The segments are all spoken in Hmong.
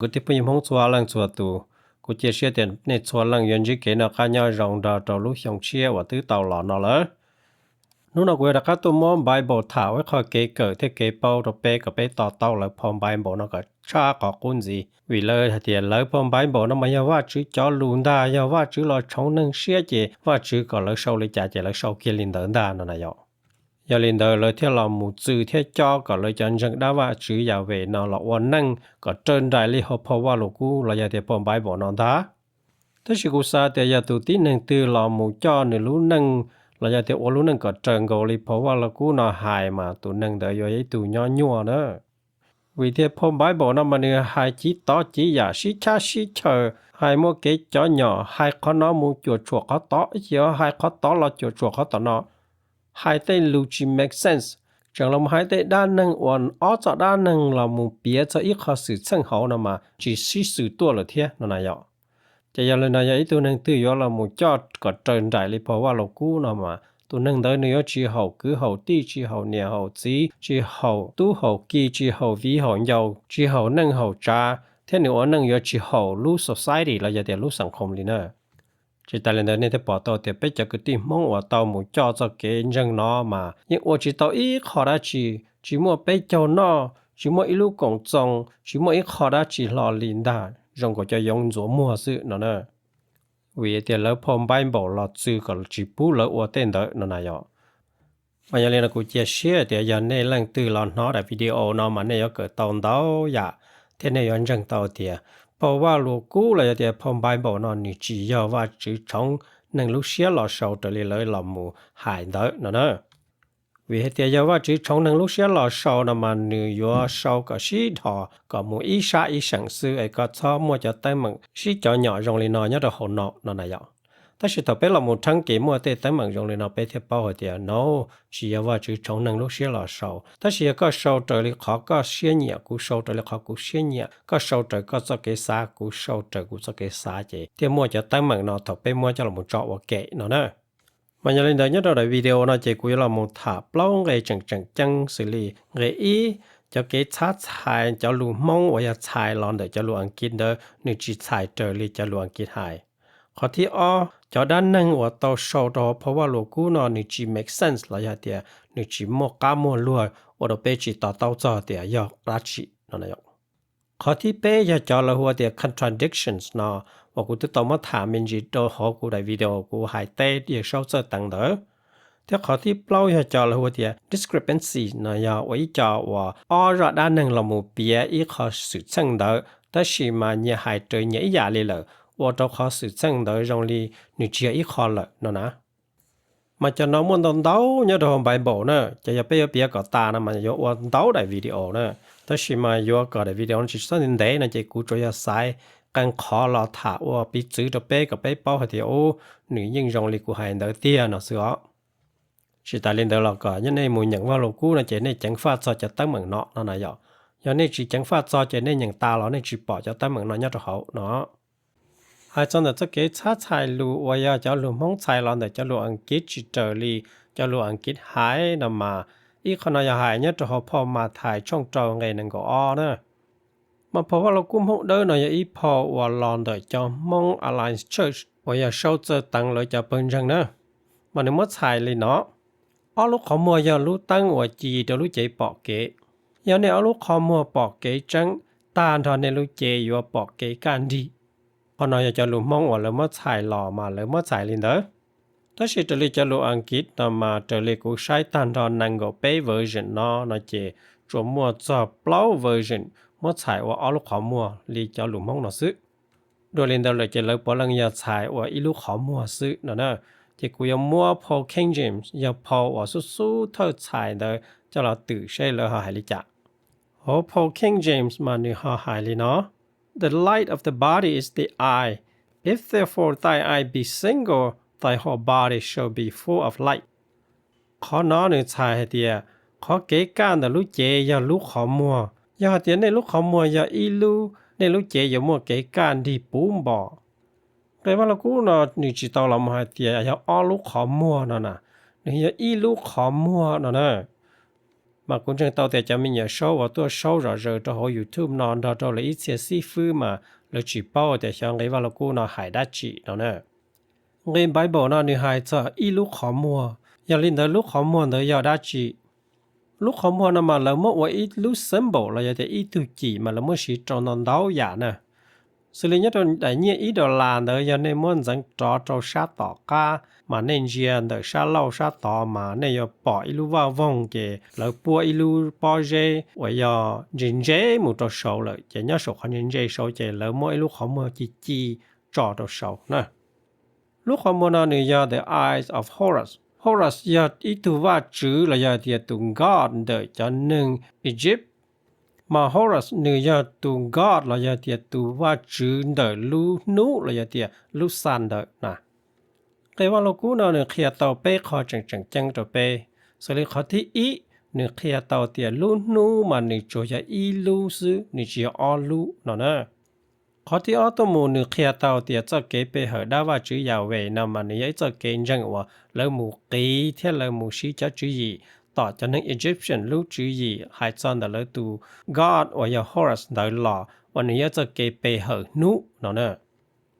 Kwv tij phooj ywg Hmoob txhua leej txhua tus, kuv cia siab tias nej txhua leej yuav ntsib kev noj qab nyob zoo nrog rau lub xyoo tshiab uas twb tau los no lawm. Hnub no kuv yuav rov qab tuaj muab Bible tham ua ib qho kev kawm thiab kev paub rau peb kom peb to taub lawv phau Bible no kom tshaj qhov qub ntxiv, vim lawv hais tias lawv phau Bible no mas yog Vajtswv cov lus ntag, yog Vajtswv los tshoov neeg siab ces Vajtswv kom lawv sau li cas ces lawv sau kiag li ntawd ntag no na yom. Yog li ntawd lawv thiaj los mus txwv thiab cob kom lawv cov ntseeg dab Vajtswv Yahweh no los ua neej kom raws nraim li hauv phau Vajluskub los yog tias phau Bible no ntag. Tab sis kuv xav tias yog tus tib neeg twg los mus coj nws lub neej los yog tias ua lub neej kom raws nkaus li phau Vajluskub no hais mas tus neeg ntawd yuav yog ib tug nyob nyuaj na. Vim tias phau Bible no mas nws hais chiv tov chiv yam sib chab sib chaws, hais muaj kev cov nyom, hais qhov no mus cuam tshuam qhov tod, ib chim hais qhov tod los cuam tshuam qhov tom no, hais tej lus tsis make sense, tseem los hais tej dab neeg uas ob txoj dab neeg los mus piav txog ib qho xwm txheej hauv no mas tsis sib xws tuaj lawm thiab no na yom. Ces yog li no yog ib tug neeg twg yuav los mus coj kom raws nraim li phau Vajluskub no mas tus neeg ntawd nws yuav tsis haum kwv haum tij, tsis haum niam haum txiv, tsis haum tub haum ki, tsis haum viv haum ncaus, tsis haum neej haum tsav, thiab nws ua neej yuav tsis haum lub society los yog tias lub xeem khoom li na. Tsis tas li ntawd nej thiaj pom tau tias peb cov kwv tij Hmoob uas tau mus coj txoj kev ntseeg no mas yeej ua tsis tau ib qho dab tsi, tsis muaj peb caug noj, tsis muaj ib lub koom txoos, tsis muaj ib qho dab tsi hlo li ntag, zoo nkaus cov yoov ntxuav muag xwb no na. Vim tias lawv phau Bible los txwv kom tsis pub lawv ua tej ntawd no na yom. Mas yog li no kuv cia siab tias yog nej leej twg los hnov daim video no mas nej yuav kawm tau ntau yam, thiab nej yuav ntseeg tau tias phau Vajluskub los yog tias phau Bible no nws tsis yog Vajtswv tshoov neeg lub siab los sau raws li lawv los mus hais ntawd no na. Vim hais tias yog Vajtswv tshoov neeg lub siab los sau no mas nws yuav sau kom sib dhos kom mus ib sab ib seem xwb es koj txhob muaj cov teeb meem sib cov nyom zoo li no nyob rau hauv no no na yom. Tab sis thaum peb los mus theeb ces muaj tej teeb meem zoo li no peb thiaj paub hais tias no tsis yog Vajtswv tshoov neeg lub siab los sau. Tab sis yog koj sau raws li qhov koj siab nyiam, kuv sau raws li qhov kuv siab nyiam, koj sau raws koj txoj kev xav, kuv sau raws kuv txoj kev xav ces thiaj muaj cov teeb meem no thaum peb muab coj los mus tso ua ke no na. Mas yog li ntawd nyob rau daim video no ces kuv yuav los mus tham plaub nqe tseem tseem ceeb xws li nqe ib, cov kev txhab txhais cov lus Hmoob uas yog txhais los ntawm cov lus Askiv ntawd nws tsis txhais raws li cov lus Askiv hais. Qhov thib ob, cov dab neeg uas tau sau rau hauv phau Vajluskub no nws tsis make sense los yog tias nws tsis muaj qab muaj luag ua rau peb tsis to taub txog tias yog dab tsi no. Qhov thib peb yog cov lawv hu ua tias contradictions no uas kuv twb tau muab tham me ntsis rau hauv kuv daim video kuv hais teb Yawg Saub txawj teev ntawd. Thiab qhov thib plaub yog cov lawv hu ua tias discrepancy no yog ua ib co uas ob zaj dab neeg los mus piav ib qho xwm txheej ntawd tab sis mas nyias hais raws nyias ib yam li lawm, ua rau qhov xwm txheej ntawd zoo li nws tsis yog ib qho lawm no na. Mas cov no muaj ntau ntau nyob rau hauv Bible na, ces yog peb yuav piav kom tas no mas yuav ua ntau daim video na. Tab sis mas yuav kom daim video no tsis txhob ntev ntev no ces kuv tsuas yog xaiv qee qhov los tham ua piv txwv rau peb kom peb paub hais tias ub, nws yeej zoo li kuv hais ntawd tiag no xwb os. Tsis tas li ntawd los kom nyob nej mus nyeem Vajluskub no ces nej ceev faj txog cov teeb meem no no na yom. Yog nej tsis ceev faj txog ces nej nyeem tas los nej tsis pom cov teeb meem no nyob rau hauv no. Hais txog ntawm txoj kev txhab txhais lus uas yog cov lus Hmoob txhais los ntawm cov lus Askiv tsis raws li cov lus Askiv hais no mas, ib qho no yog hais nyob rau hauv phau Mathais tshooj rau nqe nees nkaum ob na. Mas phau Vajluskub Hmoob Dawb no yog ib phau uas los ntawm cov Hmoob Alliance Church uas yog Saub txawj teev lawv cov pawg ntseeg na. Mas nws muab txhais li no: Ob lub qhov muag yog lub teeb uas ci rau lub cev pom kev. Yog nej ob lub qhov muag pom kev tseeb, tag nrho nej lub cev yuav pom kev kaj nrig. Qhov no yog cov lus Hmoob uas lawv muab txhais los mas lawv muab txhais li ntawd. Tab sis raws li cov lus Askiv no mas raws li kuv saib tag nrho nees nkaum peb version no no ces tsuas muaj txog plaub version muab txhais ua ob lub qhov muag li cov lus Hmoob no xwb. Dua li ntawd lawm ces lawv puav leej yog txhais ua ib lub qhov muag xwb no na. Ces kuv yuav muab phau King James yog phau uas xub xub thawj txhais ntawd coj los twm seb lawv ho hais li cas. Hauv phau King James mas nws ho hais li no: The light of the body is the eye. If therefore thine eye be single, thy whole body shall be full of light. Qhov no nws txhais hais tias qhov kev kaj ntawm lub cev yog lub qhov muag. Yog hais tias nej lub qhov muag yog ib lub, nej lub cev yuav muaj kev kaj nrig puv npo. Nqe Vajluskub no nws tsis tau los mus hais tias yog ob lub qhov muag no na, nws yog ib lub qhov muag no na. Mas kuv ntseeg tau tias cov me nyuam saub uas tuaj saub zom zaws rau hauv YouTube no nrog rau lawv ib txhia xib fwb mas lawv tsis paub tias xyov nqe Vaj Lug Kub no hais dab tsi no na. Nqe Bible no nws hais txog ib lub qhov muag, yog li ntawd lub qhov muag ntawd yog dab tsi? Lub qhov muag no mas lawv muab ua ib lub symbol los yog tias ib tug cim mas lawv muab siv rau ntau ntau yam na. Xws li nyob rau daim nyiaj ib dollar ntawd yog nej muab ntxeev rov rau sab tom qab mas nej ntsia ntawm sab laug sab tod mas nej yuav pom ib lub vaj voog ces lawv puab ib lub pob zeb uas yog ntse ntse mus rau saud lawm ces nyob saum qhov ntse ntse saud ces lawv muab ib lub qhov muag ci ci tso rau saud na. Lub qhov muag no nws yog the Eyes of Horus. Horus yog ib tug vaj tswv los yog tias tus god ntawm cov neeg Egypt. Mas Horus nws yog tus god los yog tias tus vaj tswv ntawm lub hnub los yog tias lub sun ntawd na. Nqe Vaj Lug Kub no nws qhia tau peb qho tseem tseem ceeb rau peb. Xws li qhov thib ib, nws qhia tau tias lub hnub mas nws tsuas yog ib lub xwb, nws tsis yog ob lub no na. Qhov thib ob tuaj mus nws qhia tau tias txoj kev pe hawm dab vaj tswv Yahweh no mas nws yog ib txoj kev ntseeg uas lawv mus qiv thiab lawv mus siv cov tswv yim tom cov neeg Egyptian lub tswv yim hais txog ntawm lawv tus god uas yog Horus ntawd los uas nws yog ib txoj kev pe hawm hnub no na.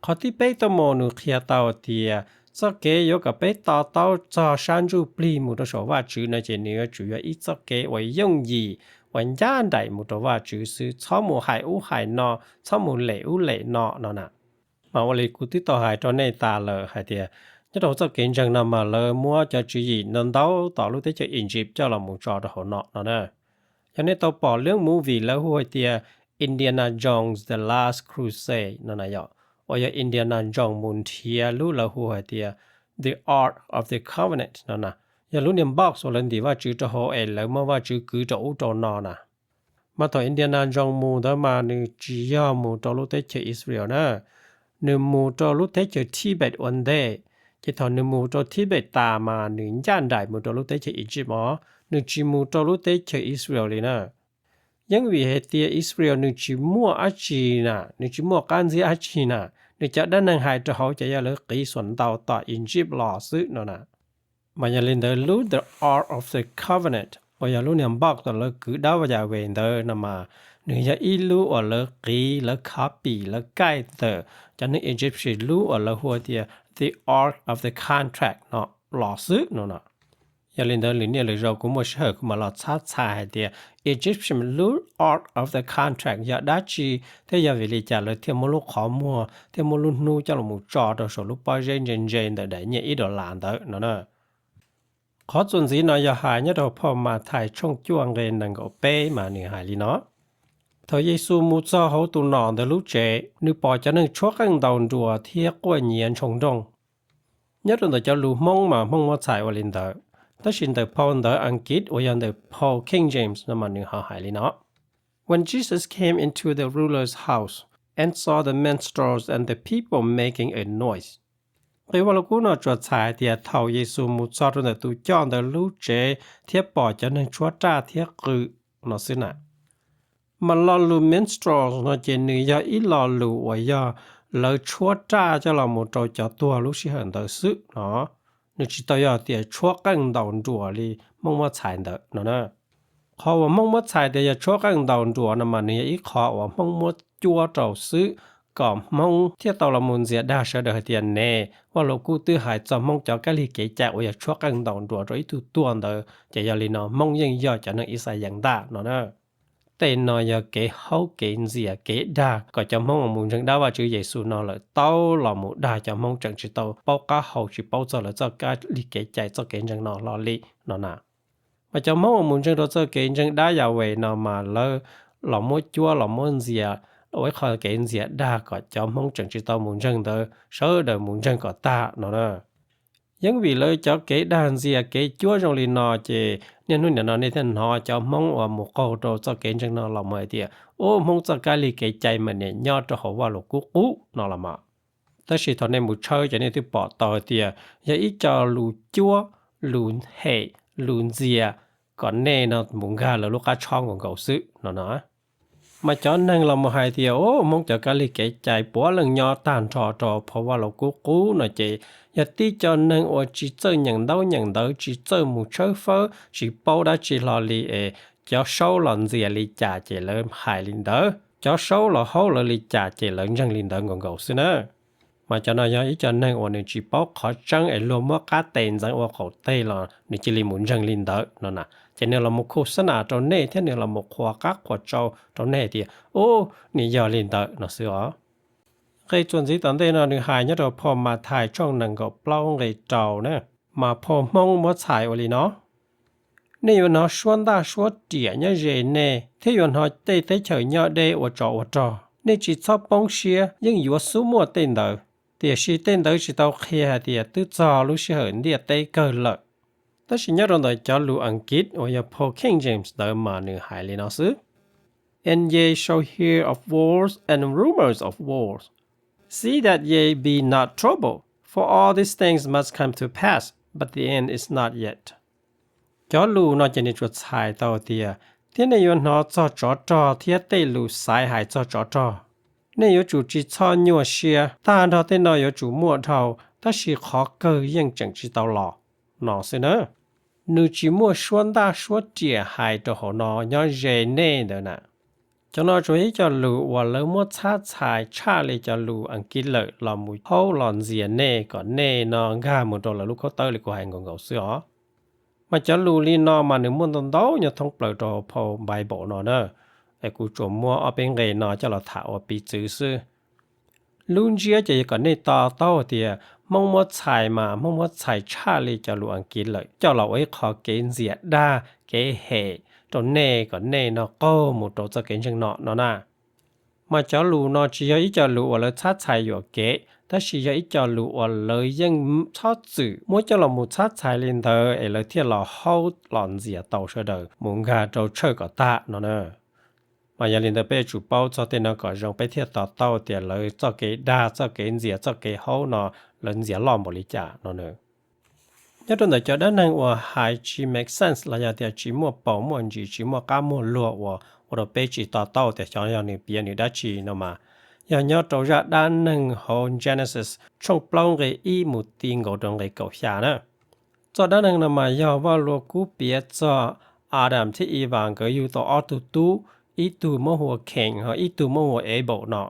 Qhov thib peb tuaj mus nws qhia tau tias txoj kev yuav kom peb to taub txog sab ntsuj plig mus rau saum Vaj Tswv no ces nws yuav tsum yog ib txoj kev uas yooj yim uas ncaj nraim mus rau Vaj Tswv xwb, txhob mus hais ub hais no, txhob mus lem ub lem no no na. Mas ua li kuv twb tau hais rau nej tas lawm hais tias nyob rau txoj kev ntseeg no mas lawv muab cov tswv yim ntau ntau tom lub teb chaws Egypt coj los mus tso rau hauv no no na. Yog nej tau pom lub movie lawv hu hais tias Indiana Jones The Last Crusade no na yom, uas yog Indiana Jones mus nrhiav lub lawv hu hais tias The Ark of the Covenant no na, yog lub niag box uas lawv ntim Vaj Tswv rau hauv es lawv muab Vaj Tswv kwv rau ub rau no na. Mas thaum Indiana Jones mus ntawd mas nws tsis yog mus rau lub teb chaws Israel na, nws mus rau lub teb chaws Tibet ua ntej. Ces thaum nws mus rau Tibet tas mas nws ncaj nraim mus rau lub teb chaws Egypt os, nws tsis mus rau lub teb chaws Israel li na. Yeeb vim hais tias Israel nws tsis muaj dab tsi na, nws tsis muaj qab ntxiab dab tsi na, nws cov dab neeg hais rau hauv ces yog lawv qiv xuam ntau tom Egypt los xwb no na. Mas yog li ntawd lub The Ark of the Covenant uas yog lub niag box uas lawv kwv dab Yahweh ntawd no mas nws yog ib lub uas lawv qiv lawv copy lawv kaij ntawm cov neeg Egyptian lub uas lawv hu tias The Ark of the Contract no los xwb no no. Yog li ntawd lwm niaj lwm zaus kuv muaj sij hawm kuv mam los txhab txhais hais tias Egyptian lub Ark of the Contract yog dab tsi thiab yog vim li cas lawv thiaj muab lub qhov muag thiab muab lub hnub coj los mus tso rau saum lub pob zeb ntse ntse ntawm daim nyiaj ib dollar ntawd no na. Qhov txuas ntxiv no yog hais nyob rau phau Mathais tshooj cuaj nqe nees nkaum peb mas nws hais li no: Thaum Yexus mus txog hauv tus nom ntawd lub tsev, nws pom cov neeg tshuab qeej ntaus nruas thiab quaj nyiav ntshoo nrooj. Nyob rau ntawm cov lus Hmoob mas Hmoob muab txhais ua li ntawd, tab sis ntawm phau ntawv Askiv uas yog ntawm phau King James no mas nws ho hais li no: When Jesus came into the ruler's house and saw the minstrels and the people making a noise. Nqe Vaj Lug Kub no tsuas txhais hais tias thaum Yexus mus txog rau ntawm tus coj ntawd lub tsev thiab pom cov neeg tshuab raj thiab qw no xwb na. Mas lo lus minstrels no ces nws yog ib lo lus uas yog lawv tshuab raj coj los mus rau cov tuag lub sij hawm ntawd xwb no. Nws tsis tau yog tias tshuab qeej ntaus nruas li Hmoob muab txhais ntawd no na. Qhov uas Hmoob muab txhais tias yog tshuab qeej ntaus nruas no mas nws yog ib qho uas Hmoob muab cuab rau xwb, kom Hmoob thiaj tau los mus ntxias dag sawv daws hais tias ne, Vaj Lug Kub twb hais txog Hmoob cov kab lig kev cai uas yog tshuab qeej ntaus nruas rau ib tug tuag ntawd, ces yog li no Hmoob yeej yog cov neeg Ixayees ntag no na. Tej no yog kev haub kev ntxias kev dag kom cov Hmoob uas mus ntseeg dab Vajtswv Yexus no lawm tau los mus dag cov Hmoob tseem tsis tau paub qab hau tsis paub txog lawv txoj kab lig kev cai txoj kev ntseeg no hlo li no na. Mas cov Hmoob uas mus ntseeg rau txoj kev ntseeg dab Yahweh no mas lawv los muab cuab los muab ntxias, ua ib qho kev ntxias dag kom cov Hmoob tseem tsis tau mus ntseeg ntawd sawv daws mus ntseeg kom tag no na. Yeeb vim lawv cov kev dag ntxias kev cuab zoo li no ces niaj hnub nim no nej thiaj hnov cov Hmoob uas mus qaug rau txoj kev ntseeg no los mus hais tias, ub, Hmoob txoj kab lig kev cai mas nim nyob rau hauv Vaj Lug Kub qub no los mas. Tab sis thaum nej mus tshawb ces nej twb pom tau hais tias yog ib co lus cuab, lus hem, lus ntxias kom nej no mus nkag lawv lub qab tshob nkaus nkaus xwb no no. Mas cov neeg los mus hais tias, o, Hmoob cov kab li kev cai puav leej nyob tag nrho rau phau Vaj Lug Kub qub no ces yog tib co neeg uas tsis txawj nyeem ntaub nyeem ntawv, tsis txawj mus tshawb fawb, tsis paub dab tsi hlo li es cov saub los ntxias li cas ces lawv hais li ntawd, cov saub los haub lawv li cas ces lawv ntseeg li ntawd nkaus nkaus xwb na. Mas cov no yog ib co neeg uas nws tsis paub qhov tseeb es luag muab qab tes ntxeev ua qaum teg los nws cia li mus ntseeg li ntawd no na. Ces nws los mus khu xab nas rau nej thiab nws los mus qhuas qab qhuas tsau rau nej tias, u, nws yog li ntawd no xwb os. Nqe txuas ntxiv tom ntej no nws hais nyob rau phau Mathais tshooj nees nkaum plaub nqe rau na, mas phau Hmoob muab txhais ua li no: Nej yuav hnov suab ntaj suab riam nyob ze nej thiab yuav hnov tej teb chaws nyob deb ua tsov ua rog. Nej tsis txhob poob siab, yeej yuav xub muaj tej ntawd. Tiam sis tej ntawd tsis tau qhia hais tias twb txog lub sij hawm ntiaj teb kawg lawm. Tab sis nyob rau ntawm cov lus Askiv uas yog phau King James ntawd mas nws hais li no xwb: And ye shall hear of wars and rumors of wars. See that ye be not troubled, for all these things must come to pass, but the end is not yet. Cov lus no ces nws tsuas txhais tau tias, thiab nej yuav hnov txog tsov rog thiab tej lus xaiv hais txog tsov rog. Nej yuav tsum tsis txhob nyuaj siab, tag nrho tej no yuav tsum muaj dhau, tab sis qhov kawg yeej tseem tsis tau los no xwb na. Nws tsis muaj suab ntaj suab riam hais rau hauv no nyob ze nej ntawd na. Cov no tsuas yog ib co lus uas lawv muab txhab txhais tshaj li cov lus Askiv lawm los mus haub los ntxias nej kom nej no nkag mus rau lawv lub khaub tawb li kuv hais nkaus nkaus xwb os. Mas cov lus li no mas nws muaj ntau ntau nyob thoob plaws rau phau Bible no na. Es kuv tsuas muab ob peb nqe no coj los tham ua piv txwv xwb. Lub ntsiab ces yog kom nej to taub tias Hmoob muab txhais mas Hmoob muab txhais tshaj li cov lus Askiv lawm coj los ua ib qho kev ntxias dag kev hem rau nej kom nej no qaug mus rau txoj kev ntseeg no no na. Mas cov lus no tsis yog ib co lus uas lawv txhab txhais yuam kev, tab sis yog ib co lus uas lawv yeej txhob txwm muab coj los mus txhab txhais li ntawd es lawv thiaj los haub los ntxias tau sawv daws mus nkag rau tshawj kom tag no na. Mas yog li ntawd peb yuav tsum paub txog tej no kom zoo peb thiaj to taub tias lawv txoj kev dag, txoj kev ntxias, txoj kev haub no lawv ntxias loj npaum li cas no na. Nyob rau ntawm cov dab neeg uas hais tsis make sense los yog tias tsis muaj paus muaj ntsis, tsis muaj qab muaj luag uas ua rau peb tsis to taub tias xyov yog nws piav nws dab tsi no mas, yog nyob rau zaj dab neeg hauv Genesis tshooj plaub nqe ib mus ti nkaus rau nqe kaum xya na. Txoj dab neeg no mas yog Vaj Lug Kub piav txog Adam thiab Ivas nkawd yug tau ob tug tub, ib tug muab hu ua Cain ho ib tug muab hu ua Abel no.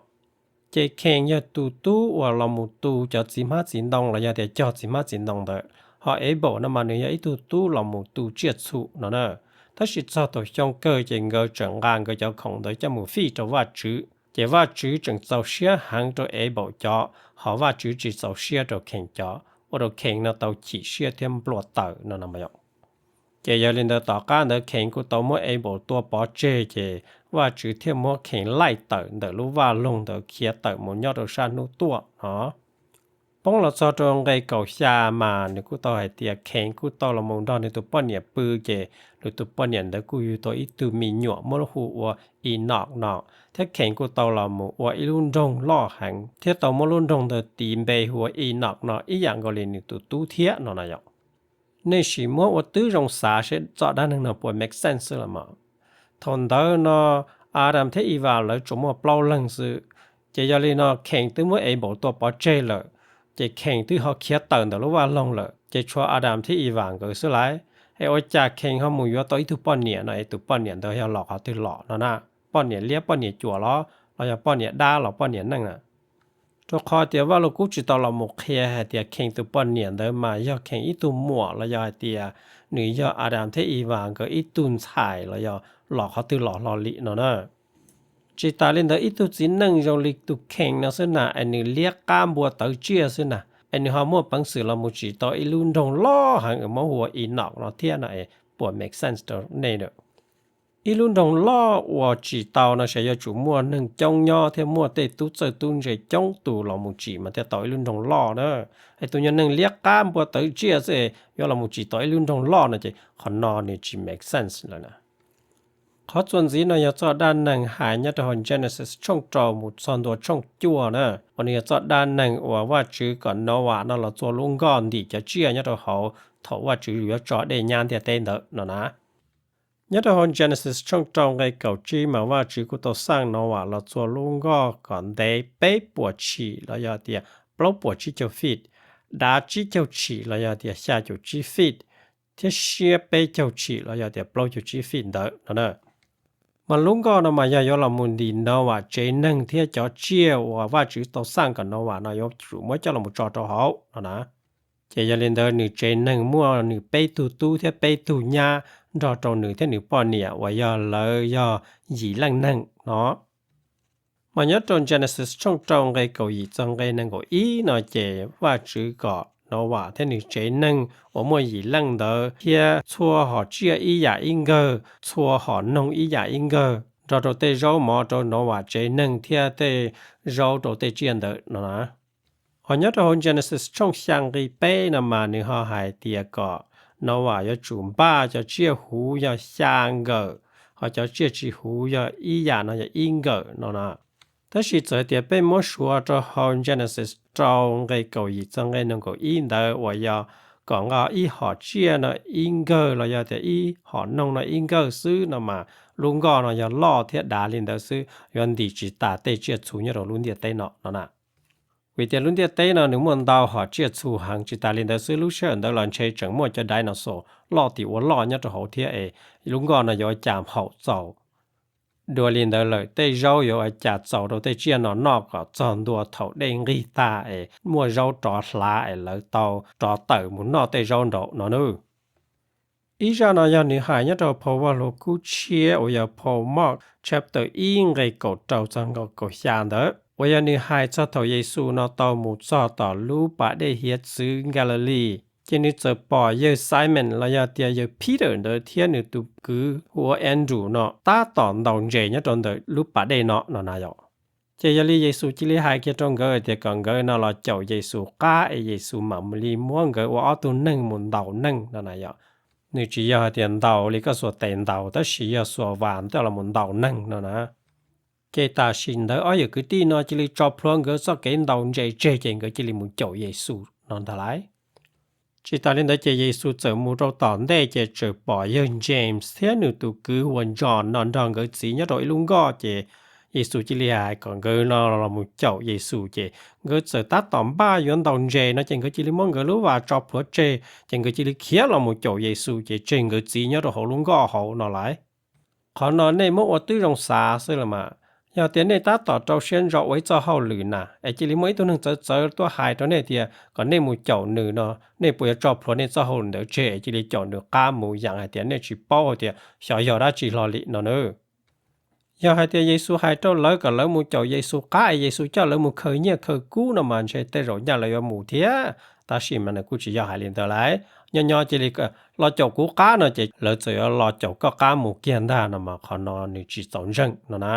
Ces Cain yog tus tub uas los mus tu cov txiv hmab txiv ntoo los yog tias cog txiv hmab txiv ntoo ntawd, ho Abel no mas nws yog ib tug tub los mus tu tsiaj txhu no na. Tab sis txog thaum xyoo kawg ces nkawd tseem nqa nkawd cov khoom ntawd coj mus fij rau Vajtswv, ces Vajtswv tseem txaus siab heev rau Abel cov, ho Vajtswv tsis txaus siab rau Cain cov, ua rau Cain no tau chim siab thiab nplua taws no no. Ces yog li ntawd tom qab ntawd Cain kuj tau muab Abel tua pov tseg, ces Vajtswv thiaj muab Cain laij tawm ntawm lub vaj loog ntawd khiav tawm mus nyob rau sab hnub tuaj no. Poob los txog rau nqe kaum xya mas nws kuj tau hais tias Cain kuj tau los mus nrog nws tus poj niam pw, ces nws tus poj niam ntawd kuj yug tau ib tug me nyuam muab hu ua Enoch no, thiab Cain kuj tau los mus ua ib lub nroog loj heev thiab tau muab lub nroog ntawd tis npe hu ua Enoch no ib yam nkaus li nws tus tub thiab no na yom. Nej sim muab ua tib zoo xav seb txoj dab neeg no puas make sense xwb los mas. Thaum ntawd no Adam thiab Ivas lawv tsuas muaj plaub leeg xwb, ces yog li no Cain twb muab Abel tua pov tseg lawm, ces Cain twb ho khiav tawm ntawm lub vaj loog lawm, ces tshuav Adam thiab Ivas nkawd xwb lauj. Es ua cas Cain ho mus yuav tau ib tug poj niam no es tus poj niam ntawd yog los qhov twg los no na? Poj niam liab poj niam cuam los, los yog poj niam dab los poj niam neej na? Rau qhov tias Vaj Lug Kub tsis tau los mus qhia hais tias Cain tus poj niam ntawd mas yog Cain ib tug muam los yog hais tias nws yog Adam thiab Ivas nkawd ib tug ntxhais los yog los qhov twg los hlo li no na. Tsis tas li ntawd ib tug txiv neej zoo li tus Cain no xwb na es nws liab qab npua tawv tsiaj xwb na, es nws ho muaj peev xwm los mus tsim tau ib lub nroog loj heev uas muab hu ua Enoch no thiab no es puas make sense rau nej na? Ib lub nroog loj uas tsim tau no ces yuav tsum muaj neeg coob nyob thiab muaj tej tub txawj tub ntse coob tus los mus tsim mas thiaj tau ib lub nroog loj na. Es tus nyuag neeg liab qab npua tawv tsiaj xwb es yuav los mus tsim tau ib lub nroog loj no ces qhov no nws tsis make sense lawm na. Qhov txuas ntxiv no yog txoj dab neeg hais nyob rau hauv Genesis tshooj rau mus txog ntua tshooj cuaj na, uas nws yog txoj dab neeg uas Vajtswv kom Noas no los txua lub nkoj ntim cov tsiaj nyob rau hauv thaum Vajtswv yuav tso dej nyab ntiaj teb ntawd no na. Nyob rau hauv Genesis tshooj rau nqe kaum tsib mas Vajtswv kuj tau xaj Novas los txua lub nkoj kom ntev peb puas tshim los yog tias plaub puas tsib caug feet, dav tsib caug tshim los yog tias xya caum tsib feet, thiab siab peb caug tshim los yog tias plaub caug tsib feet ntawd no na. Mas lub nkoj no mas yog yuav los mus ntim Novas tsev neeg thiab cov tsiaj uas Vajtswv tau xaj kom Novas no yuav tsum muab coj los tso rau hauv no na. Ces yog li ntawd nws tsev neeg muaj nws peb tug tub thiab peb tug nyab nrog rau nws thiab nws poj niam uas yog lawv yog yim leej neeg no. Mas nyob rau Genesis tshooj rau nqe kaum yim txog nqe nees nkaum ib no ces Vajtswv kom Novas thiab nws tsev neeg uas muaj yim leej ntawd thiab txhua hom tsiaj ib yam ib nkawg, txhua hom noog ib yam ib nkawg, nrog rau tej zaub mov rau Novas tsev neeg thiab tej zaub rau tej tsiaj ntawd no na. Ho nyob rau hauv Genesis tshooj xya nqe peb no mas nws ho hais tias kom Novas yuav tsum npaj cov tsiaj huv yog xya nkawm, ho cov tsiaj tsis huv yog ib yam no yog ib nkawm no na. Tab sis txawm tias peb muab suav rau hauv Genesis rau nqe kaum yim txog nqe nees nkaum ib ntawd uas yog kom nqa ib hom tsiaj no ib nkawg los yog tias ib hom noog no ib nkawg xwb no mas lub nkoj no yog loj thiab dav li ntawd xwb, yuav ntim tsis tas tej tsiaj txhu nyob rau lub ntiaj teb no no na. Vim tias lub ntiaj teb no nws muaj ntau hom tsiaj txhu heev, tsis tas li ntawd xwb lub sij hawm ntawd los ntshe tseem muaj cov dinosaur loj tim ua loj nyob rau hauv thiab es lub nkoj no yuav ua cas haum txaus. Dua li ntawd lawm tej zaub yuav ua cas txaus rau tej tsiaj no noj kom txog ntua thaum dej nqig tag es muaj zaub rov hlav es lawv tau rov tawm mus noj tej zaub nraud no na. Ib zaj no yog nws hais nyob rau phau Vaj Lug Kub Tshiab uas yog phau Mark chapter ib nqe kaum rau txog nkaus kaum xya ntawd uas yog nws hais txog thaum Yexus no tau mus txog tom lub pas dej hiav txwv Galilee, ces nws txawm pom yawg Simon los yog tias yawg Peter ntawd thiab nws tus kwv hu ua Andrew no tab tom ntaus ntses nyob rau ntawm lub pas dej no no na yom. Ces yog li Yexus cia li hais kiag rau nkawd tias kom nkawd no los caum Yexus qab es Yexus mam li muab nkawd ua ob tug neeg mus ntaus neeg no na yom. Nws tsis yog hais tias ntaus li koj xuas tes ntaus tab sis yog xuas vas coj los mus ntaus neeg no na. Ces tam sim ntawd ob yawm kwv tij no cia li tso plhuav nkawd txoj kev ntaus ntses tseg ces nkawd cia li mus caum Yexus no ntag lauj. Tsis tas li ntawd ces Yexus txawm mus rau tom ntej ces txawm pom yawg James thiab nws tus kwv hu ua John no nrog nkawd txiv nyob rau ib lub nkoj ces Yexus cia li hais kom nkawd no los mus caum Yexus ces nkawd txawm tab tom npaj yuav ntaus ntses no ces nkawd cia li muab nkawd lub vas tso plhuav tseg ces nkawd cia li khiav los mus caum Yexus ces tseg nkawd txiv nyob rau hauv lub nkoj hauv no lauj. Qhov no nej muab ua tib zoo xav xwb los mas, yog tias nej tab tom rau siab ntso ua ib txoj hauj lwm na es cia li muaj ib tug neeg txawv txawv tuaj hais rau nej tias kom nej mus caum nws no, nej puas yuav tso plhuav nej txoj hauj lwm ntawd tseg es cia li caum nws qab mus yeem hais tias nej tsis paub hais tias xyov yog dab tsi hlo li no na. Yog hais tias Yexus hais rau lawv kom lawv mus caum Yexus qab es Yexus coj lawv mus khaws nyiaj khaws kub no mas ntshe tej zaum nyaj lawv yuav mus thiab, tab sis mas nws kuj tsis yog hais li ntawd lauj. Nyob nyob cia li los caum kuv qab no ces lawv txawm yuav los caum koj qab mus kiag ntag no mas qhov no nws tsis txaus ntseeg no na.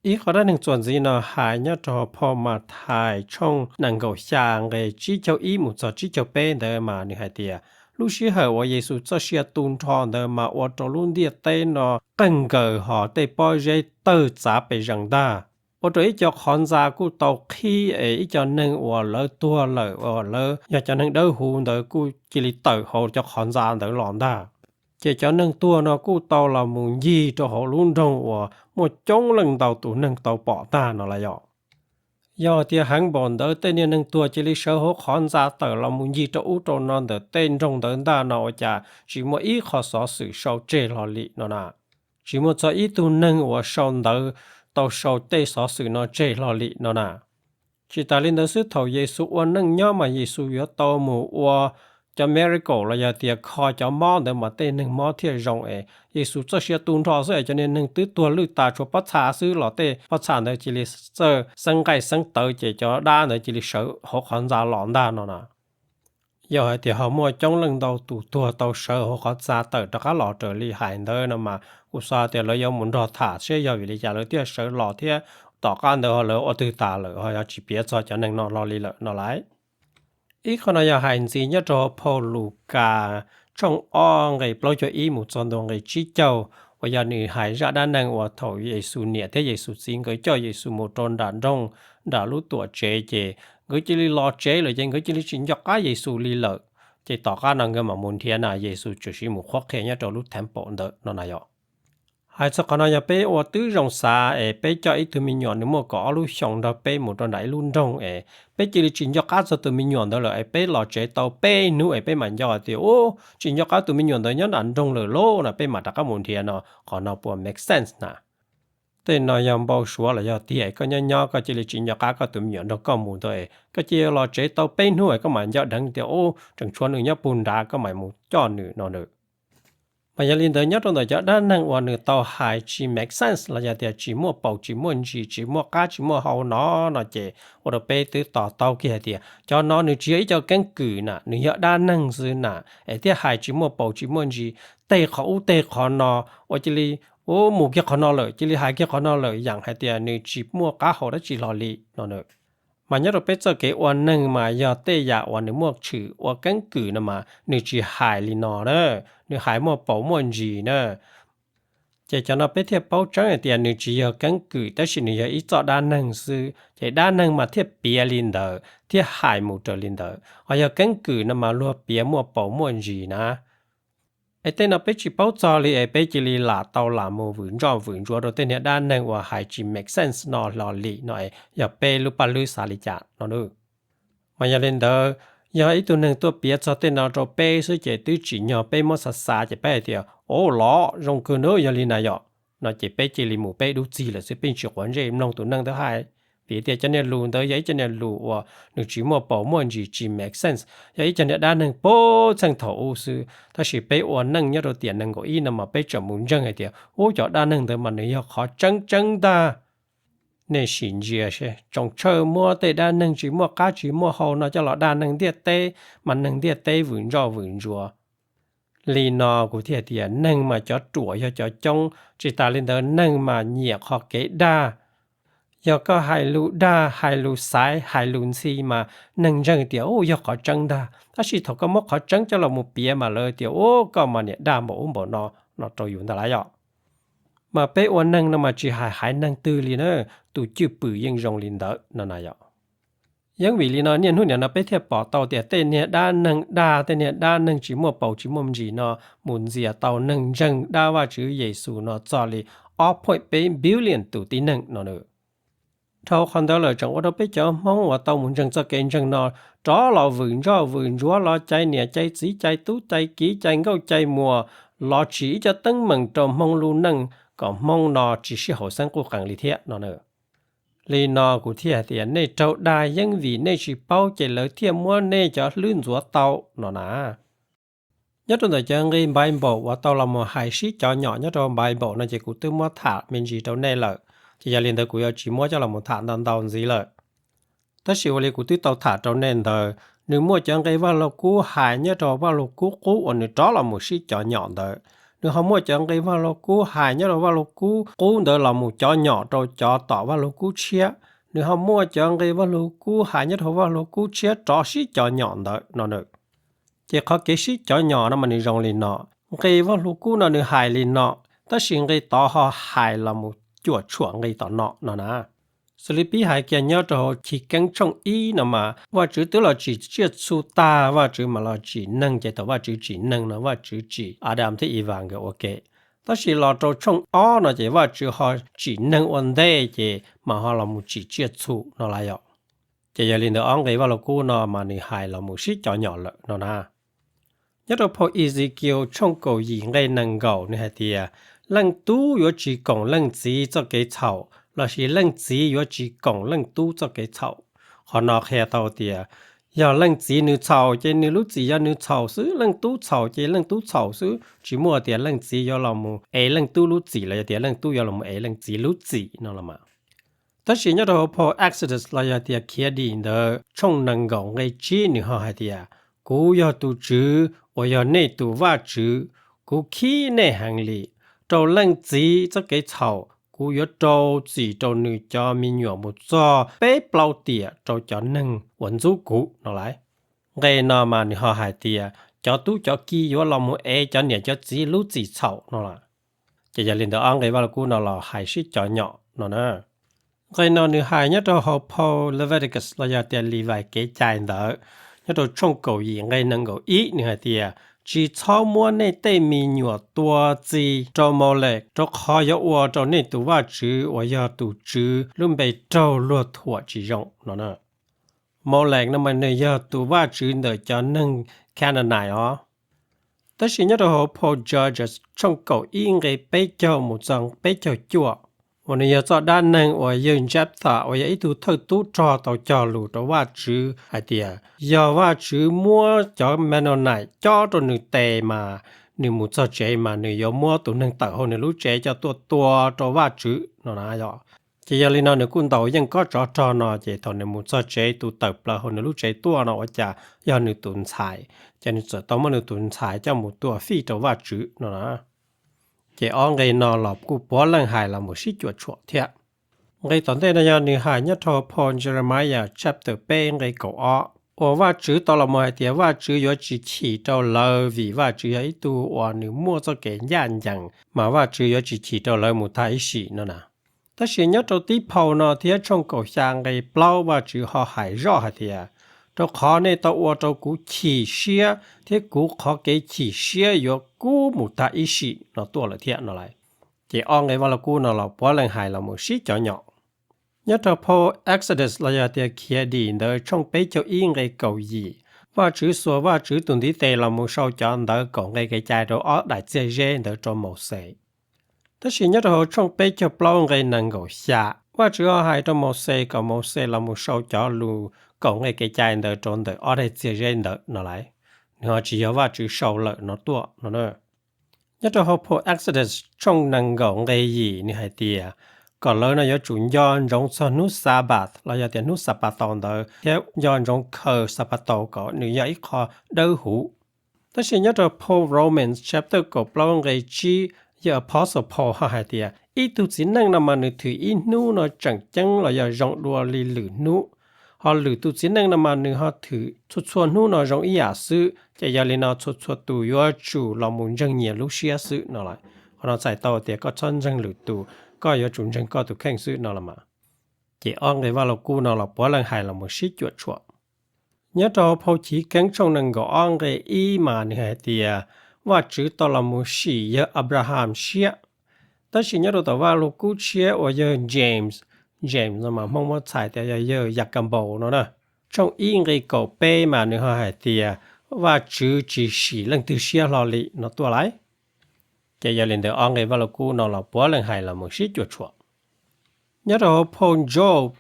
Ib qhov dab neeg txuas ntxiv no hais nyob rau phau Mathais tshooj nees nkaum xya nqe tsib caug ib mus txog tsib caug peb ntawd mas nws hais tias lub sij hawm uas Yexus txoj sia tu nrho ntawd mas ua rau lub ntiaj teb no qeeg nkaws hos tej pob zeb tawg txav pes zees ntag. Ua rau ib co qhov ntxa kuj tau qhib es ib co neeg uas lawv tuag lawm uas lawv yog cov neeg dawb huv ntawd kuj cia li tawm hauv cov qhov ntxa ntawd los ntag. Ces cov neeg tuag no kuj tau los mus ncig rau hauv lub nroog uas muaj coob leej ntau tus neeg tau pom tag no lauj yom. Yog tias heev npaum ntawd tej niag neeg tuag cia li sawv hauv qhov ntxa tawm los mus ncig rau ub rau no ntawm tej nroog ntawd ntag no ua cas tsis muaj ib qho xov xwm sau tseg hlo li no na? Tsis muaj txog ib tug neeg uas sau ntawv tau sau tej xov xwm no tseg hlo li no na. Tsis tas li ntawd xwb, thaum Yexus ua neej nyob mas Yexus yuav tau mus ua cov miracle los yog tias kho cov mob ntawd mas tej neeg mob thiaj zoo es Yexus txoj sia tu nrho xwb es cov niag neeg twb tuag lwj tas tshuav pob txha xwb los tej pob txha ntawd cia li txawj xeeb nqaij xeeb tawv ces cov dab ntawd cia li sawv hauv qhov ntxa los ntag no na. Yog hais tias ho muaj coob leej ntau tus tuag tau sawv hauv qhov ntxa tawm rov qab los raws li hais ntawd no mas kuv xav tias lawv yuav mus nrog tham seb yog vim li cas lawv thiaj sawv los thiab tom qab ntawd ho lawv ua twg tas lawm ho yog tsis piav txog cov neeg no hlo li lawm no lauj. Ib qho no yog hais ntxiv nyob rau hauv phau Lukas tshooj ob nqe plaub caug ib mus txog ntua nqe tsib caug, uas yog nws hais zaj dab neeg uas thaum Yexus niam thiab Yexus txiv nkawd coj Yexus mus rau nram nroog, nram lub tuam tsev ces nkawd cia li los tsev lawm ces nkawd cia li tsis nco qab Yexus li lawm. Ces tom qab no nkawd mam mus nrhiav na Yexus tshwm sim mus qhuab qhia nyob rau lub temple ntawd no na yom. Hais txog qhov no yog peb ua tib zoo xav es peb coj ib tug me nyuam nws muaj kaum ob lub xyoos nrog peb mus rau nram ib lub nroog es peb cia li tsis nco qab txog tus me nyuam ntawd lawm es peb los tsev tau peb hnub es peb mam nco tias, u, tsis nco qab tus me nyuam ntawd nyob nram nroog lawm lauj no peb mam rov qab mus nrhiav no, qhov no puas make sense na? Tej no yog npau suav los yog tiag es koj nyob nyob koj cia li tsis nco qab koj tus me nyuam nrog koj mus ntawd es koj cia li los tsev tau peb hnub es koj mam nco dheev tias, u, tseem tshuav nws nyob puag nrad koj mam mus coj nws no na. Mas yog li ntawd nyob rau ntawm cov dab neeg uas nws tau hais tsis make sense los yog tias tsis muaj paus tsis muaj ntsis tsis muaj qab tsis muaj hau no no ces ua rau peb twb to taub kiag hais tias cov no nws tsis yog ib co keeb kwm na, nws yog dab neeg xwb na, es thiaj hais tsis muaj paus tsis muaj ntsis, tej qhov ub tej qhov no, ua cia li, u, mus kiag qhov no lawm cia li hais kiag qhov no lawm, yam hais tias nws tsis muaj qab hau dab tsi hlo li no na. Mas nyob rau peb txoj kev ua neeg mas yog tej yam uas nws muaj tshwm ua keeb kwm no mas nws tsis hais li no na, nws hais muaj paus muaj ntsis na. Ces cov no peb thiaj paub tseeb hais tias nws tsis yog keeb kwm tab sis nws yog ib txoj dab neeg xwb, ces dab neeg mas thiaj piav li ntawd thiaj hais mus raws li ntawd, ho yog keeb kwm no mas luag piav muaj paus muaj ntsis na. Es tej no peb tsis paub txog li es peb cia li lam tau lam mus vwm ntsoj vwm ntsuav rau tej niag dab neeg uas hais tsis make sense no hlo li no es yog peb lub paj hlwb xav li cas no na. Mas yog li ntawd, yog ib tug neeg tuaj piav txog tej no rau peb xwb ces twb tsim nyog peb muab xav xav ces peb hais tias, o, los zoo kawg na, yog li na yom, no ces peb cia li mus peb dub txig lawm xwb, peb tsis quav ntsej mloog tus neeg ntawd hais. Vim tias cov niag lus ntawd yog ib co niag lus uas nws tsis muaj paus muaj ntsis tsis make sense, yog ib co niag dab neeg puag txheej thaum ub xwb. Tab sis peb ua neej nyob rau tiam nees nkaum ib no mas peb tseem mus ntseeg hais tias, ub, cov dab neeg ntawd mas nws yog qhov tseeb tseeb ntag. Nej sim ntsia seb, tsoom tsawg muab tej dab neeg tsis muaj qab tsis muaj hau no coj los dag neeg ntiaj teb, mas neeg ntiaj teb vwm ntsoj vwm ntsuav. Li no kuv thiaj tias neeg mas cov ruam yog cov coob, tsis tas li ntawd neeg mas nyiam qhov kev dag. Yog koj hais lus dag, hais lus xaiv, hais lus ntxhi mas neeg ntseeg tias, u, yog qhov tseeb ntag, tab sis thaum koj muab qhov tseeb coj los mus piav mas lawv tias, u, koj mas niam dag npaum ub npaum no, no rau yus ntag lauj yom. Mas peb ua neeg no mas tsis hais haiv neeg twg li na, tus cwj pwm yeej zoo li ntawd no na yom. Yeej vim li no niaj hnub nim no peb thiaj pom tau tias tej niag dab neeg dag, tej niag dab neeg tsis muaj paus tsis muaj ntsis no mus ntxias tau neeg ntseeg dab Vajtswv Yexus no txog li ob point peb billion tus tib neeg no na. Dhau qhov ntawd lawm tseem ua rau peb cov Hmoob uas tau mus ntseeg txoj kev ntseeg no rov los vwm ntsoj vwm ntsuav, los cais niam cais txiv, cais tub cais kiv, cais nkauj cais muas, los tsim ib co teeb meem rau Hmoob lub neej kom Hmoob no tsis sib haum xeeb quj qees li thiab no na. Li no kuv thiaj hais tias nej raug dag yeej vim nej tsis paub ces lawv thiaj muab nej cov hlwb ntxuav tau no na. Nyob rau ntawm cov nqi Bible uas tau los mus hais sib cov nyom nyob rau Bible no ces kuv twb muab tham me ntsis rau nej lawm, ces yog li ntawd kuv yuav tsis muab coj los mus tham ntau ntau ntxiv lawm. Tab sis ua li kuv twb tau tham rau nej ntawd, nws muaj cov nqi Vaj Lug Kub hais nyob rau Vaj Lug Kub qub uas nws rov los mus sib cov nyom ntawd. Nws ho muaj cov nqi Vaj Lug Kub hais nyob rau Vaj Lug Kub qub ntawd los mus cov nyom rau cov tom Vaj Lug Kub tshiab. Nws ho muaj cov nqi Vaj Lug Kub hais nyob rau Vaj Lug Kub tshiab rov sib cov nyom ntawd no na. Ces qhov kev sib cov nyom no mas nws zoo li no. Nqi Vaj Lug Kub no nws hais li no, tab sis nqi tod ho hais los mus cuam tshuam nqi tom no no na. Xws li peb hais kiag nyob rau hauv Chiv Keeb tshooj ib no mas Vajtswv twb los tsim tsiaj txhu tag, Vajtswv mam los tsim neeg, ces thaum Vajtswv tsim neeg no Vajtswv tsim Adam thiab Ivas nkawd ua ke. Tab sis los rau tshooj ob no ces Vajtswv ho tsim neeg ua ntej ces mam ho los mus tsim tsiaj txhu no lawm yom. Ces yog li ntawd ob nqi Vaj Lug Kub no mas nws hais los mus sib cov nyom lawm no na. Nyob rau phau Ezekiel tshooj kaum yim nqe nees nkaum nws hais tias, leej tub yuav tsis koom leej txiv txoj kev txhaum, lossis leej txiv yuav tsis koom leej tub txoj kev txhaum. Qhov no qhia tau tias yog leej txiv nws txhaum ces nws lub txim yog nws txhaum xwb, leej tub txhaum ces leej tub txhaum xwb, tsis muaj tias leej txiv yuav los mus ev leej tub lub txim los yog tias leej tub yuav los mus ev leej txiv lub txim no los mas. Tab sis nyob rau hauv phau Exodus los yog tias Khiav Dim ntawd tshooj nees nkaum nqe tsib nws ho hais tias, kuv yog tus Tswv uas yog nej tus Vajtswv, kuv khib nej heev li. Rau leej txiv txoj kev txhaum kuv yuav rau txim rau nws cov me nyuam mus txog peb plaub tiam rau cov neeg uas ntxub kuv no lauj. Nqe no mas nws ho hais tias cov tub cov ki yuav los mus ev cov niam cov txiv lub txim txhaum no lauj. Ces yog li ntawd ob nqe Vaj Lug Kub no los hais sib cov nyom no na. Nqe no nws hais nyob rau hauv phau Leviticus los yog tias Livais Kev Cai ntawd Nyob rau tshooj kaum yim nqe nees nkaum ib nws hais tias, tsis txhob muab nej tej me nyuam tua txi rau Maulex, rau qhov yuav ua rau nej tus Vajtswv uas yog tus Tswv lub npe raug luag thuam tsis zoo no. Maulex no mas nws yog tus vaj tswv ntawm cov neeg Canaanite os. Tab sis nyob rau hauv phau Judges tshooj kaum ib nqe peb caug mus txog peb caug cuaj, uas nws yog txoj dab neeg uas yawg Jephthah uas yog ib tug thawj tub rog tau cog lus rau Vajtswv hais tias yog Vajtswv muab cov Mennonite cob rau nws tes mas nws mus txog tsev mas nws yuav muab tus neeg tawm hauv nws lub tsev coj tuaj tua rau Vajtswv no na yom. Ces yog li no nws kuj ntaus yeej kob tsov rog no, ces thaum nws mus txog tsev tus tawm plaws hauv nws lub tsev tuaj no ua cas yog nws tus ntxhais, ces nws txawm tau muab nws tus ntxhais coj mus tua fij rau Vajtswv no na. Ces ob nqe no los kuj puav leej hais los mus sib cuam tshuam thiab. Nqe tom ntej no yog nws hais nyob rau phau Jeremiah chapter peb nqe kaum ob, uas Vajtswv tau los mus hais tias Vajtswv yuav tsis chim rau lawv vim Vajtswv yog ib tug uas nws muaj txoj kev ncaj ncees, mas Vajtswv yuav tsis chim rau lawv mus tag ib sim no na. Tab sis nyob rau tib phau no thiab tshooj kaum xya nqe plaub Vajtswv ho hais zoj hais tias, rau qhov nej tau ua rau kuv chim siab thiab kuv qhov kev chim siab yuav kub mus tag ib sim no tuaj lawm thiab no lauj. Ces ob nqe Vaj Lug Kub no los puav leej hais los mus sib cov nyom. Nyob rau phau Exodus los yog tias Khiav Dim ntawd tshooj peb caug ib nqe kaum yim, Vajtswv xuas Vajtswv tus ntiv tes los mus sau cov ntawv kaum nqe kev cai rau ob daim txiag zeb ntawd rau Mauxes. Tab sis nyob rau hauv tshooj peb caug plaub nqe nees nkaum xya, Vajtswv ho hais rau Mauxes kom Mauxes los mus sau cov lus kaum nqe kev cai ntawd rau ntawm ob daim txiag zeb ntawd no lauj. Nws ho tsis yog Vajtswv sau lawm no tuaj no. Nyob rau hauv phau Exodus tshooj nees nkaum nqe yim nws hais tias kom lawv no yuav tsum nco ntsoov txog hnub Xanpataus los yog tias hnub Xanpataus ntawd thiab nco ntsoov khaws Xanpataus kom nws yog ib qho dawb huv. Tab sis nyob rau phau Romans chapter kaum plaub nqe tsib, yawg Apostle Paul ho hais tias ib tug txiv neej no mas nws thwm ib hnub no tseem ceeb los yog zoo dua li lwm hnub, ho lwm tus txiv neej no mas nws ho thwm txhua txhua hnub no zoo ib yam xwb. Ces yog li no txhua txhua tus yuav tsum los mus ntseeg nyias lub siab xwb no lauj. Qhov no txhais tau tias koj txhob ntseeg lwm tus, koj yuav tsum ntseeg koj tus kheej xwb no los mas. Ces ob nqe Vaj Lug Kub no los puav leej hais los mus sib cuam tshuam. Nyob rau hauv phau Chiv Keeb tshooj nees nkaum ob nqe ib mas nws hais tias Vajtswv tau los mus sim yawg Abraham siab. Tab sis nyob rau tom Vaj Lug Kub tshiab uas yawg James, James no mas Hmoob muab txhais tias yog yawg Yakanpaus no na, tshooj ib nqe kaum peb mas nws ho hais tias Vajtswv tsis sim leej twg siab hlo li no tuaj lauj. Ces yog li ntawd ob nqe Vaj Lug Kub no los puav leej hais los mus sib cuam tshuam. Nyob rau hauv phau Job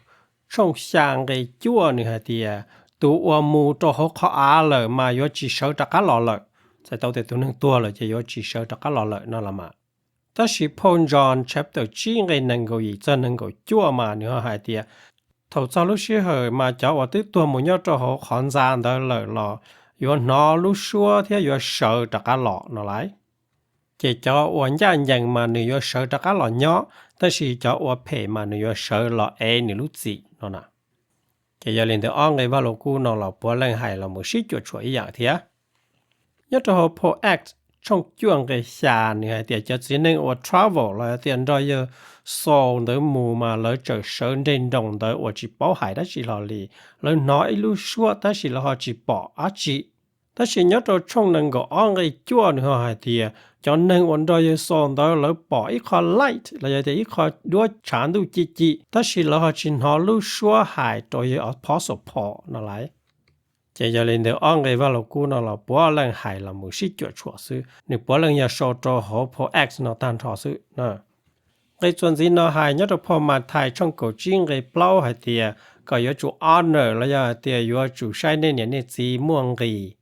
tshooj xya nqe cuaj nws hais tias tus uas mus rau hauv qhov av lawm mas yuav tsis sawv rov qab los lawm. Txhais tau tias tus neeg tuag lawm ces yuav tsis sawv rov qab los lawm no los mas. Tab sis phau John chapter tsib nqe nees nkaum yim txog nees nkaum cuaj mas nws ho hais tias thaum txog lub sij hawm mas cov uas twb tuag mus nyob rau hauv qhov ntxa ntawd lawm los yuav hnov lub suab thiab yuav sawv rov qab los no lauj. Ces cov uas ncaj ncees mas nws yuav sawv rov qab los nyob, tab sis cov ua phem mas nws yuav sawv los ev nws lub txim no na. Ces yog li ntawd ob nqe Vaj Lug Kub no los puav leej hais los mus sib cuam tshuam ib yam thiab. Nyob rau hauv phau Acts tshooj cuaj nqe xya nws hais tias cov txiv neej uas travel los hais tias nrog yawg Saul ntawd mus mas lawv txawm sawv nreg nroos ntawd uas tsis paub hais dab tsi hlo li. Lawv hnov ib lub suab tab sis lawv ho tsis pom dab tsi. Tab sis nyob rau tshooj nees nkaum ob nqe cuaj nws ho hais tias cov neeg uas nrog yawg Saul ntawd lawv pom ib qho light los yog tias ib qho duab tshav ntuj ci ci, tab sis lawv ho tsis hnov lub suab hais rau yawg Apostle Paul no lauj. Ces yog li ntawd ob nqe Vaj Lug Kub no los puav leej hais los mus sib cuam tshuam xwb, nws puav leej yog sau rau hauv phau Acts no tag nrho xwb. Nqe txuas ntxiv no hais nyob rau phau Mathais tshooj kaum tsib nqe plaub hais tias kom yuav tsum honor los yog hais tias yuav tsum saib nej niam nej txiv muaj nqis,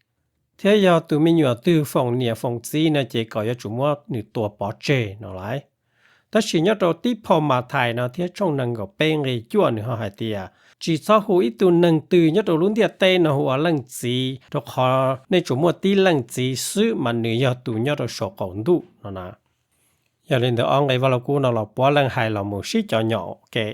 thiab yog tus me nyuam twg foom niam foom txiv no ces kom yuav tsum muab nws tua pov tseg no lauj. Tab sis nyob rau tib phau Mathais no thiab tshooj nees nkaum peb nqe cuaj nws ho hais tias tsis txhob hu ib tug neeg twg nyob rau lub ntiaj teb no hu ua leej txiv, rau qhov nej tsuas muaj tib leej txiv xwb mas nws yog tus nyob rau saum qaum ntuj no na. Yog li ntawd ob nqe Vaj Lug Kub no los puav leej hais los mus sib cov nyom ke.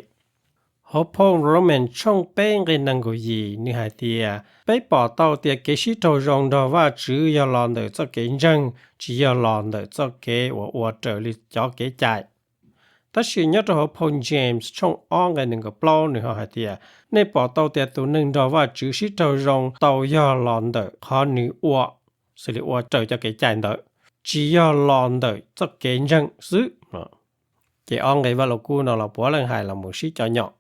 Hauv phau Roman tshooj peb nqe nees nkaum yim nws hais tias peb pom tau tias kev sib raug zoo nrog Vajtswv yog los ntawm txoj kev ntseeg, tsis yog los ntawm txoj kev uas ua raws li cov kev cai. Tab sis nyob rau hauv phau James tshooj ob nqe nees nkaum plaub nws ho hais tias, nej pom tau tias tus neeg nrog Vajtswv sib raug zoo tau yog los ntawm qhov nws ua, xws li ua raws cov kev cai ntawd, tsis yog los ntawm txoj kev ntseeg xwb. Ces ob nqe Vajluskub no los puav leej hais los mus sib cov nyom.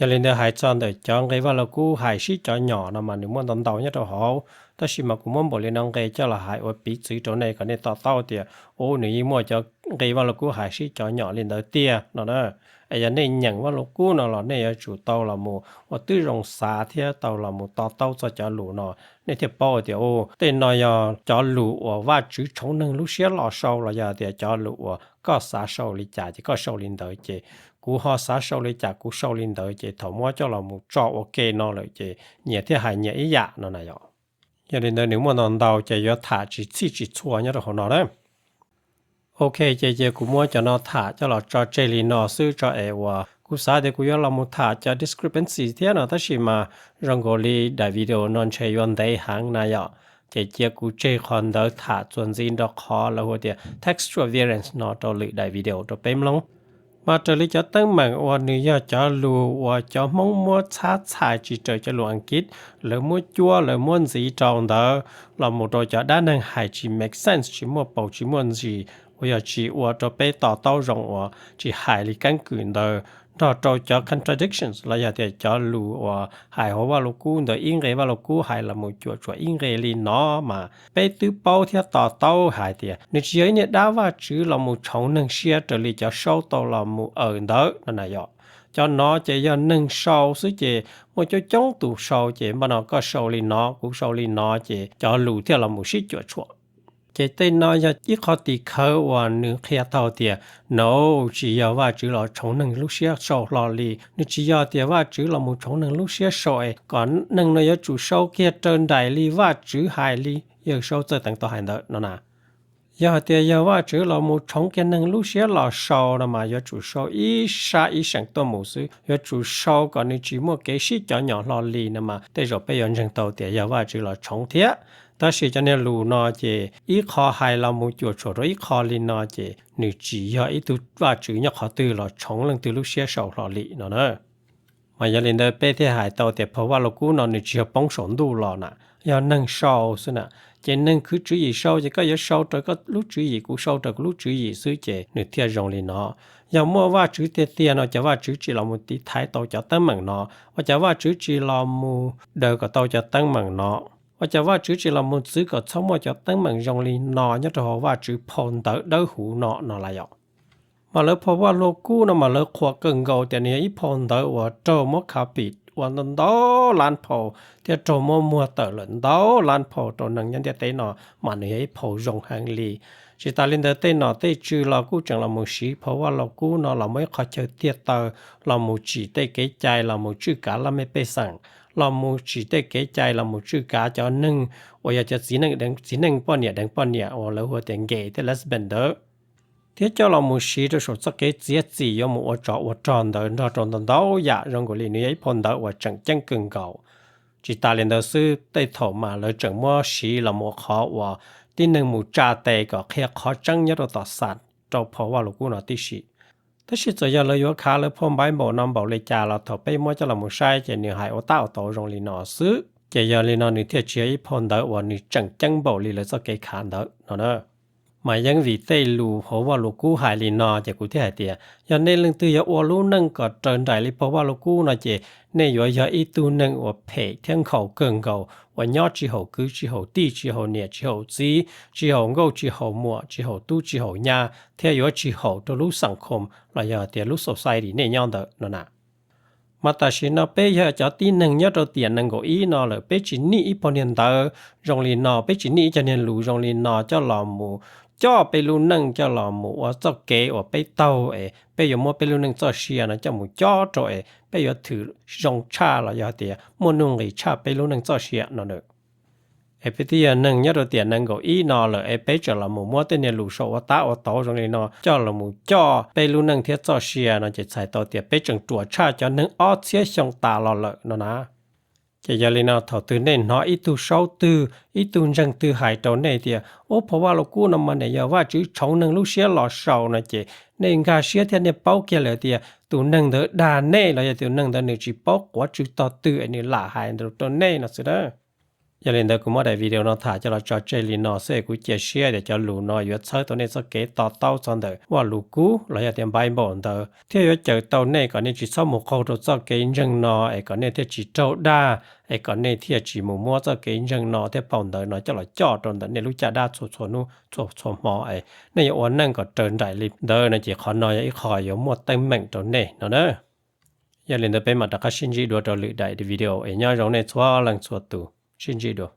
Yog li ntawd hais txog ntawm cov nqe Vajluskub hais sib cov nyom no mas nws muaj ntau ntau nyob rau hauv, tab sis mas kuv muab npaum li no nqe coj los hais ua piv txwv rau nej kom nej to taub tias, u, nws yeej muaj cov nqe Vajluskub hais sib cov nyom li ntawd tiag no na. Es yog nej nyeem Vajluskub no los nej yuav tsum tau los mus ua tib zoo xav thiab tau los mus to taub txog cov lus no, nej thiaj paub tias, u, tej no yog cov lus uas Vajtswv tshoov neeg lub siab los sau los yog tias cov lus uas koj xav sau li cas ces koj sau li ntawd, ces kuv ho xav sau li cas kuv sau li ntawd, ces thaum muab coj los mus tso ua ke no lawm ces nyias thiaj hais nyias ib yam no na yom. Yog li ntawd nws muaj ntau ntau ces yuav tham tsis txhij tsis txhua nyob rau hauv no na. Ok, ces cia kuv muab cov no tham coj los tso tseg li no xwb tso es uas kuv xav tias kuv yuav los mus tham cov discrepancy thiab no tab sis mas zoo nkaus li daim video no ntshe yuav ntev heev na yom. Ces cia kuv tseg qhov ntawd tham txuas ntxiv nrog qhov lawv hu tias textual variants no rau lwm daim video rau peb mloog. Mas raws li cov teeb meem uas nws yog cov lus uas cov Hmoob muab txhab txhais tsis raws cov lus Askiv, lawv muab cuab lawv muab ntxiv rau ntawd los mus rau cov dab neeg hais tsis make sense, tsis muaj paus tsis muaj ntsis, uas yog tsis ua rau peb to taub zoo uas tsis hais li keeb kwm ntawd nrog rau cov contradictions los yog tias cov lus uas hais hauv Vajluskub ntawd ib nqe Vajluskub hais los mus cuam tshuam ib nqe li no mas peb twb paub thiab to taub hais tias nws tsis yog ib niag dab Vajtswv los mus tshoov neeg siab raws li cov saub tau los mus aws ntawd no na yom. Cov no ces yog neeg sau xwb ces muaj coob coob tus sau ces npaj no koj sau li no kuv sau li no ces cov lus thiaj los mus sib cuam tshuam. Ces tej no yog ib qho tim khawv uas nws qhia tau tias no tsis yog Vajtswv los tshoov neeg lub siab sau hlo li, nws tsis yog tias Vajtswv los mus tshoov neeg lub siab sau es kom neeg no yuav tsum sau kiag raws nraim li Vajtswv hais li yawg saub Txawj Teev tau hais ntawd no na. Yog hais tias yog Vajtswv los mus tshoov kiag neeg lub siab los sau no mas yuav tsum sau ib sab ib seem tuaj mus xwb, yuav tsum sau kom nws tsis muaj kev sib cov nyom hlo li no mas tej zaum peb yuav ntseeg tau tias yog Vajtswv los tshoov thiab. Tab sis cov niag lus no ces ib qho hais los mus cuam tshuam rau ib qho li no ces nws tsis yog ib tug Vajtswv nyob qhov twg los tshoov leej twg lub siab sau hlo li no na. Mas yog li ntawd peb thiaj hais tau tias phau Vajluskub no nws tsis yog poob saum ntuj los na, yog neeg sau xwb na. Ces neeg khwv tswv yim sau ces koj yuav sau raws koj lub tswv yim, kuv sau raws kuv lub tswv yim xwb ces nws thiaj zoo li no. Yog muaj Vajtswv tiag tiag no ces Vajtswv tsis los mus tiv thaiv tau cov teeb meem no, ua cas Vajtswv tsis los mus daws kom tau cov teeb meem no, ua cas Vajtswv tsis los mus txwv kom txhob muaj cov teeb meem zoo li no nyob rau hauv Vajtswv phau ntawv dawb huv no no las yom. Mas lawv phau Vajluskub no mas lawv qhuas kawg nkaus tias nws yog ib phau ntawv uas raug muab copy ua ntau ntau lab phau thiab raug muab muag tawm lawm ntau lab phau rau neeg nyob ntiaj teb no, mas nws yog ib phau zoo heev li. Tsis tas li ntawd tej nom tej tswv los kuj tseem los mus siv phau Vajluskub no los muaj ib qhov chaw tiag taw los mus tsim tej kev cai los mus tswj kav laj mej pej xeem, los mus tsim tej kev cai los mus tswj kav cov neeg uas yog cov txiv neej poj niam deev poj niam uas lawv hu tias gay thiab lesbian ntawd, thiab coj los mus siv rau saum txoj kev txiav txim yuav mus ua tsov ua rog ntawd nrog rau ntau ntau yam zoo nkaus li nws yog ib phau ntawv uas tseem ceeb kawg nkaus. Tsis tas li ntawd xwb, tej thaum mas lawv tseem muab siv los mus ua qhov uas tib neeg mus tsa tes kom qhia qhov tseeb nyob rau tom xam rau phau Vajluskub no tib si. Tab sis txawm yog lawv yuav khav lawv phau Bible no npaum li cas los thaum peb muab coj los mus saib ces nws hais ua tab ua tau zoo li no xwb, ces yog li no nws thiaj tsis yog ib phau ntawv uas nws tseem ceeb npaum li lawv txoj kev khav ntawd no na. Mas yeej vim tej lus hauv Vajluskub hais li no ces kuv thiaj hais tias yog nej leej twg yuav ua lub neej kom raws nraim li phau Vajluskub no ces nej yuav yog ib tug neeg uas phem thiab nkhaus kawg nkaus, uas nyob tsis haum kwv tsis haum tij, tsis haum niam tsis haum txiv, tsis haum nkauj tsis haum muam, tsis haum tub tsis haum nyab, thiab yuav tsis haum rau lub xeem khom los yog tias lub society nej nyob ntawd no na. Mas tam sim no peb yog cov tib neeg nyob rau tiam nees nkaum ib no lawm, peb tsis nij ib phau niag ntawv zoo li no, peb tsis nij ib co niag lus zoo li no coj los mus coj peb lub neej coj los mus ua txoj kev uas peb taug es peb yuav muab peb lub neej txoj sia no coj mus cob rau es peb yuav thwm zoo tshaj los yog tias muaj nuj nqis tshaj peb lub neej txoj sia no na. Es peb twb yog neeg nyob rau tiam nees nkaum ib no lawm es peb tseem los mus muab tej niag lus sau ua tab ua tauv zoo li no coj los mus coj peb lub neej thiab txoj sia no ces txhais tau tias peb tseem ruam tshaj cov neeg ob txhiab xyoo tas los lawm no na. Ces yog li no thaum twg nej hnov ib tug saub twg, ib tug ntseeg twg hais rau nej tias ub, phau Vajluskub no mas nws yog Vajtswv tshoov neeg lub siab los sau no ces nej nkag siab thiab nej paub kiag lawm tias tus neeg ntawd dag nej los yog tus neeg ntawd nws tsis paub quav tswv tog twg es nws lam hais ntawd rau nej no xwb na. Yog li ntawd kuv muab daim video no tham coj los tso tseg li no xwb, kuv cia siab tias cov lus no yuav txhawb tau nej txoj kev to taub txog ntawm Vajluskub los yog tias Bible ntawd thiab yuav cawm tau nej kom nej tsis txhob mus qaug rau txoj kev ntseeg no es kom nej thiaj tsis raug dag, es kom nej thiaj tsis mus muab txoj kev ntseeg no thiab phau ntawv no coj los coj rau ntawm nej lub caj dab txhua txhua hnub txhua txhua hmo es nej yuav ua neej kom raws nraim li ntawd no ces qhov no yog ib qho yuav muaj teeb meem rau nej no na. Yog li ntawd peb mam rov qab sib ntsib dua rau lwm daim video es nyob zoo nej txhua leej txhua tus, sib ntsib dua.